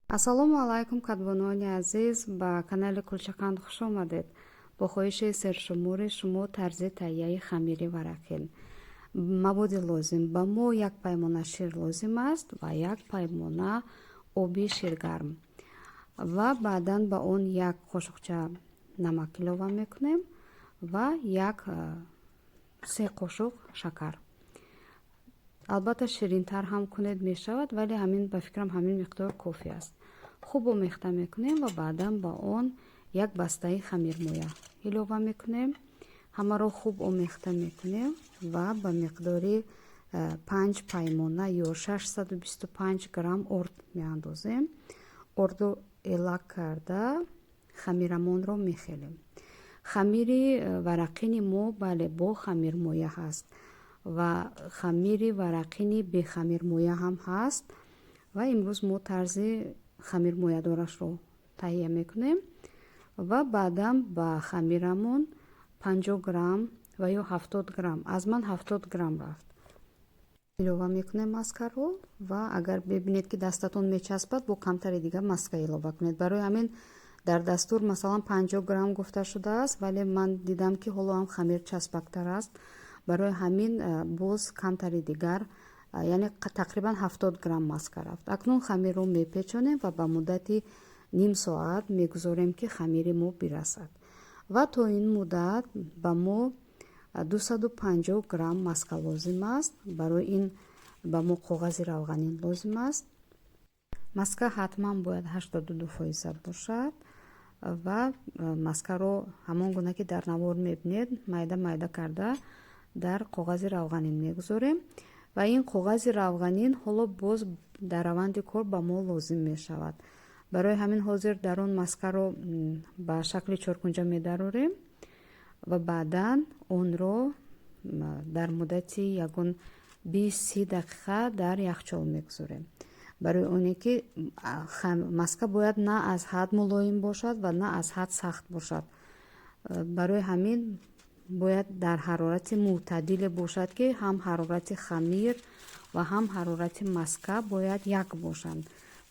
Ассалому алайкум, кадбонуони азиз, ба канали Кулчақанд хуш омадед. Бо хоҳиши сершумори шумо тарзи таҳияи хамири варақин. Маводи лозим: ба мо як паймона шир лозим аст ва як паймона оби ширгарм ва баъдан ба он як қошуқча намак илова мекунем ва як се қошуқ шакар. Албатта, ширинтар ҳам кунед, мешавад, вале ҳамин, ба фикрам, ҳамин миқдор кофӣ аст. Хуб омехта мекунем ва баъдан ба он як бастаи хамирмоя илова мекунем. Ҳамаро хуб омехта мекунем ва ба миқдори 5 паймона ё 625 грамм орд меандозем. Ордро элак карда, хамирамонро мехелем. Хамири варақини мо, бале, бо хамирмоя ҳаст ва хамири варақини бехамирмоя ҳам ҳаст ва имрӯз мо тарзи хамирмоядорашро таҳия мекунем. Ва баъдан ба хамирамон 50 грамм ва ё 70 грамм, аз ман 70 грамм рафт, илова мекунем маскаро. Ва агар бибинед, ки дастатон мечаспад, бо камтари дигар маска илова кунед. Барои ҳамин дар дастур, масалан, 50 грамм гуфта шудааст, вале ман дидам, ки ҳоло ҳам хамир часпактар аст, барои ҳамин боз камтари дигар, яъне тақрибан 70 грамм маска рафт. Акнун хамирро мепечонем ва ба муддати ним соат мегузорем, ки хамири мо бирасад. Ва то ин муддат ба мо 250 грамм маска лозим аст. Барои ин ба мо коғази равғанин лозим аст. Маска ҳатман бояд 82 фоиза бошад ва маскаро ҳамон гуна, ки дар навор мебинед, майда майда карда дар коғази равғанин мегузорем. Ва ин коғази равғанин ҳоло боз дар раванди кор ба мо лозим мешавад. Барои ҳамин ҳозир дар он маскаро ба шакли чоркунҷа медарорем ва баъдан онро дар муддати ягон 20-30 дақиқа дар яхчол мегузорем, барои оне ки маска бояд на аз ҳад мулоим бошад ва на аз ҳад сахт бошад. Барои ҳамин бояд дар ҳарорати мӯътадиле бошад, ки ҳам ҳарорати хамир ва ҳам ҳарорати маска бояд як бошанд.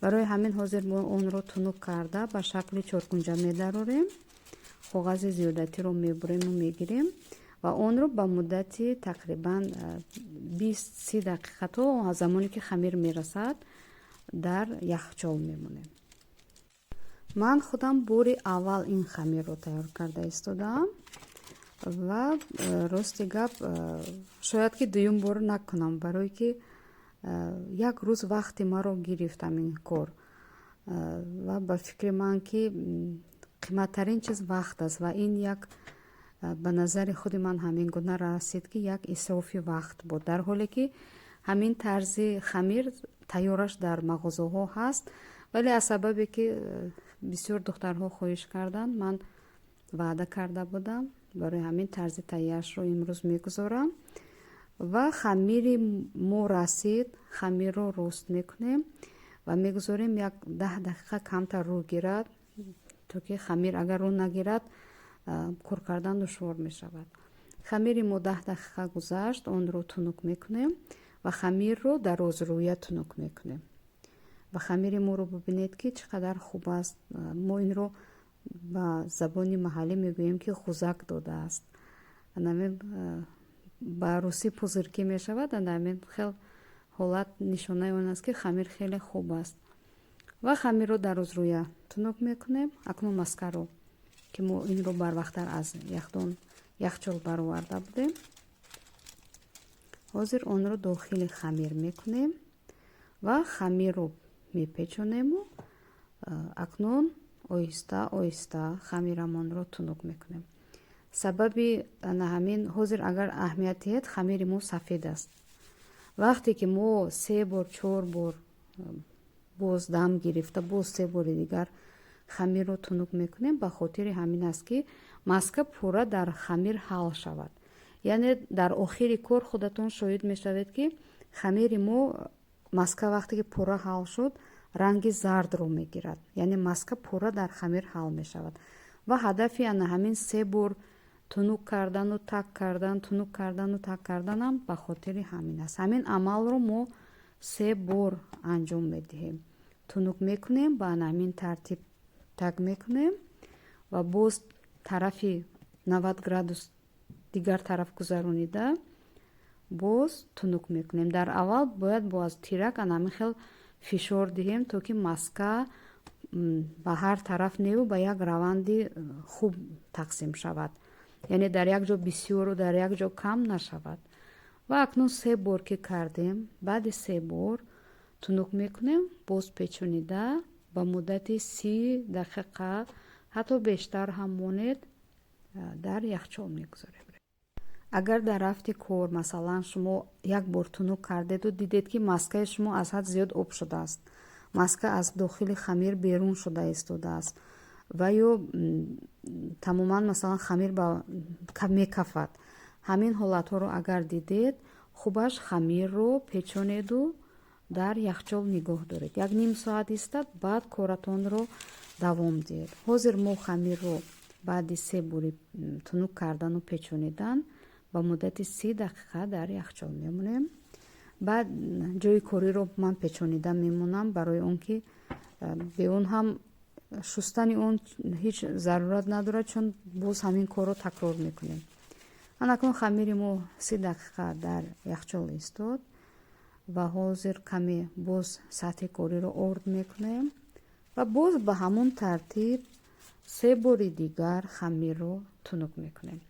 Барои ҳамин ҳозир мо онро тунук карда, ба шакли чоркунҷа медарорем, коғази зиёдатиро мебурему мегирем ва онро ба муддати тақрибан 20-30 дақиқа, то замоне ки хамир мерасад, дар яхчол мемонем. Ман худам бори аввал ин хамирро тайёр карда истодаам ва рости гап, шояд ки дуюм бор накунам, барое ки як рӯз вақти маро гирифтам ин кор. Ва ба фикри ман, ки қиматтарин чиз вақт аст ва ин як, ба назари худи ман ҳамин гуна расид, ки як исрофи вақт буд, дар ҳоле ки ҳамин тарзи хамир тайёраш дар мағозаҳо ҳаст. Вале аз сабабе ки бисёр духтарҳо хоҳиш карданд, ман ваъда карда будам, барои ҳамин тарзи таҳияшро имрӯз мегузорам. Ва хамири мо расид. Хамирро рост мекунем ва мегузорем, як 10 дақиқа камтар рӯ гирад, то ки хамир агар рӯ нагирад, кор кардан душвор мешавад. Хамири мо 10 дақиқа гузашт, онро тунук мекунем ва хамирро дарозрӯя тунук мекунем. Ва хамири моро бибинед, ки чӣ қадар хуб аст. Мо инро ба забони маҳаллӣ мегӯем, ки ғузак додааст. Анамин ба русӣ пузырьки мешавад. Анамин хел ҳолат нишонаи он аст, ки хамир хеле хуб аст. Ва хамирро дарозрӯя тунук мекунем. Акнун маскаро, ки мо инро барвақттар аз яхдон, яхчол бароварда будем, ҳозир онро дохили хамир мекунем ва хамирро мепечонему акнун оҳиста оҳиста хамирамонро тунук мекунем. Сабаби ана ҳамин ҳозир, агар аҳамият диҳед, хамири мо сафед аст. Вақте ки мо се бор, чор бор боз дам гирифта, боз се бори дигар хамирро тунук мекунем, ба хотири ҳамин аст, ки маска пурра дар хамир ҳал шавад. Яъне дар охири кор худатон шоҳид мешавед, ки хамири мо, маска вақте ки пурра ҳал шуд, ранги зардро мегирад, яъне маска пурра дар хамир ҳал мешавад. Ва ҳадафи ана ҳамин се бор тунук кардану так кардан, тунук кардану так карданам ба хотири ҳамин аст. Ҳамин амалро мо се бор анҷом медиҳем. Тунук мекунем, ба ҳамин тартиб таг мекунем ва боз тарафи 90 градус дигар тараф гузаронида, боз тунук мекунем. Дар аввал бояд бо аз тирак ана ҳамин хел фишор диҳем, то ки маска ба ҳар тараф неву ба як раванди хуб тақсим шавад, яъне дар як ҷо бисёру дар як ҷо кам нашавад. Ва акнун се бор ки кардем, баъди се бор тунук мекунем, боз печонида ба муддати 30 дақиқа, ҳатто бештар ҳам монед, дар яхчол мегузорем. Агар дар рафти кор, масалан, шумо як бор тунук кардеду дидед, ки маскаи шумо аз ҳад зиёд об шудааст, маска аз дохили хамир берун шуда истодааст ва ё тамоман, масалан, хамир мекафад, ҳамин ҳолатҳоро агар дидед, хубаш хамирро печонеду дар яхчол нигоҳ доред, як ним соат истад, баъд коратонро давом диҳед. Ҳозир мо хамирро баъди се бори тунук кардану печонидан ба муддати 30 дақиқа дар яхчол мемонем. Баъд ҷои кориро ман печонида мемонам, барои он ки бе он ҳам шустани он ҳеҷ зарурат надорад, чун боз ҳамин корро такрор мекунем. Анакун хамири мо 30 дақиқа дар яхчол истод ва ҳозир каме боз сатҳи кориро орд мекунем ва боз ба ҳамон тартиб се бори дигар хамирро тунук мекунем,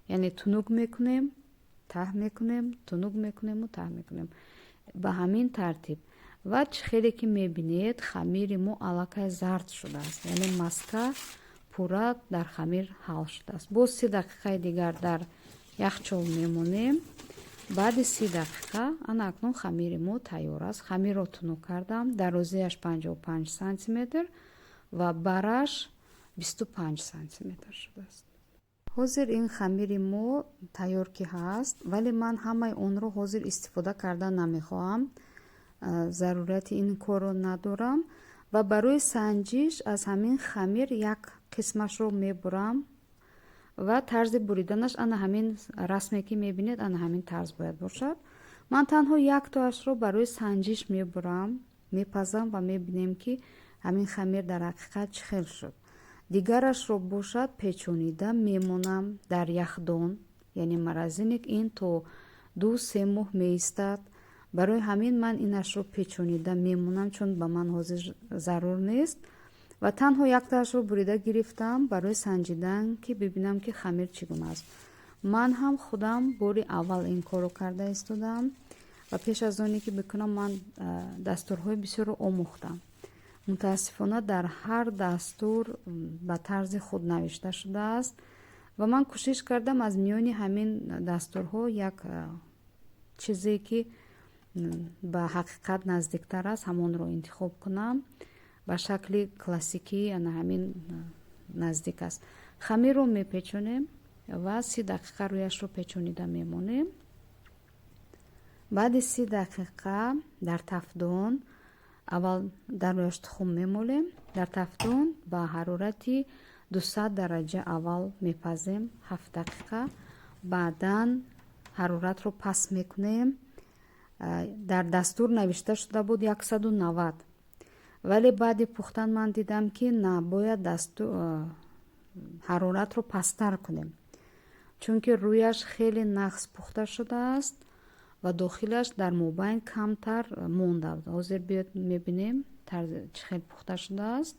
яъне тунук мекунем, таҳ мекунем, тунук мекунему таҳ мекунем, ба ҳамин тартиб. Ва чӣ хеле ки мебинед, хамири мо аллакай зард шудааст, яъне маска пурра дар хамир ҳал шудааст. Боз 30 дақиқаи дигар дар яхчол мемонем. Баъди 30 дақиқа ана акнун хамири мо тайёр аст. Хамирро тунук кардам, дарозиаш 55 сантиметр ва бараш 25 сантиметр шудааст. Ҳозир ин хамири мо тайёр ки ҳаст, вале ман ҳамаи онро ҳозир истифода карда намехоҳам, зарурияти ин корро надорам ва барои санҷиш аз ҳамин хамир як қисмашро мебурам ва тарзи буриданаш ана ҳамин расме ки мебинед, ана ҳамин тарз бояд бошад. Ман танҳо яктоашро барои санҷиш мебурам, мепазам ва мебинем, ки ҳамин хамир дар ҳақиқат чӣ хел шуд. Дигарашро бошад печонида мемонам дар яхдон, яъне морозильник. Ин то 2-3 моҳ меистад. Барои ҳамин ман инашро печонида мемонам, чун ба ман ҳозир зарур нест ва танҳо яктаашро бурида гирифтам барои санҷидан, ки бибинам, ки хамир чӣ гуна аст. Ман ҳам худам бори аввал ин корро карда истодам ва пеш аз оне ки бикунам, ман дастурҳои бисёрро омӯхтам. Мутаассифона, дар ҳар дастур ба тарзи худ навишта шудааст ва ман кӯшиш кардам аз миёни ҳамин дастурҳо як чизе ки ба ҳақиқат наздиктар аст, ҳамонро интихоб кунам. Ба шакли классикӣ ана ҳамин наздик аст. Хамирро мепечонем ва 30 дақиқа рӯяшро печонида мемонем. Баъди 30 дақиқа дар тафдон аввал дар рӯяш тухм мемолем. Дар тафдон ба ҳарорати 200 дараҷа аввал мепазем 7 дақиқа, баъдан ҳароратро паст мекунем. Дар дастур навишта шуда буд 190, вале баъди пухтан ман дидам, ки на, бояд ҳароратро пасттар кунем, чунки рӯяш хеле нағз пухта шудааст ва дохилаш дар мобайн камтар монда. Ҳозир биёд мебинем, чӣ хел пухта шудааст.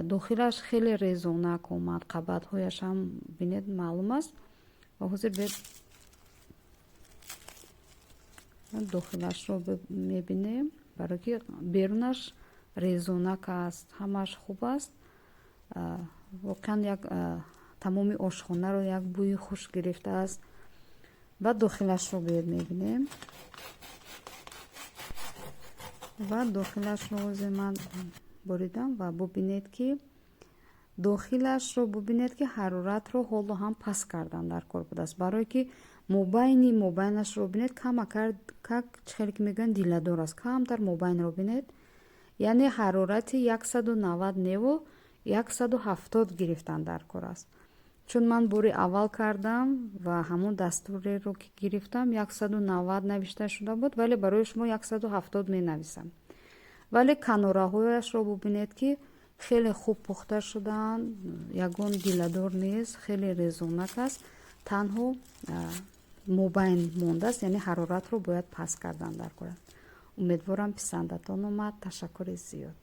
Дохилаш хеле резонак омад, қабатҳояш ҳам бинед, маълум аст. Ва ҳозир биёд дохилашро мебинем, барое ки берунаш резонак аст, ҳамааш хуб аст. Воқеан, як тамоми ошхонаро як бӯи хуш гирифтааст. Ва дохилашро биёд мебинем. Ва дохилашро ҳозир ман буридам ва бубинед, ки дохилашро бубинед, ки ҳароратро ҳоло ҳам паст кардан дар кор будааст, барое ки мобайни мобайнашро бинед, камакак, чӣ хеле ки мегӯянд, диладор аст. Камтар мобайнро бинед, яъне ҳарорати 190 неву 170 гирифтан дар кор аст. Чун ман бори аввал кардам ва ҳамон дастуреро ки гирифтам, 190 навишта шуда буд, вале барои шумо 170 менависам. Вале канораҳояшро бубинед, ки хеле хуб пухта шудаанд, ягон гиладор нест, хеле резонак аст. Танҳо мобайн мондааст, яъне ҳароратро бояд паст кардан даркор. Умедворам, писандатон омад. Ташаккури зиёд.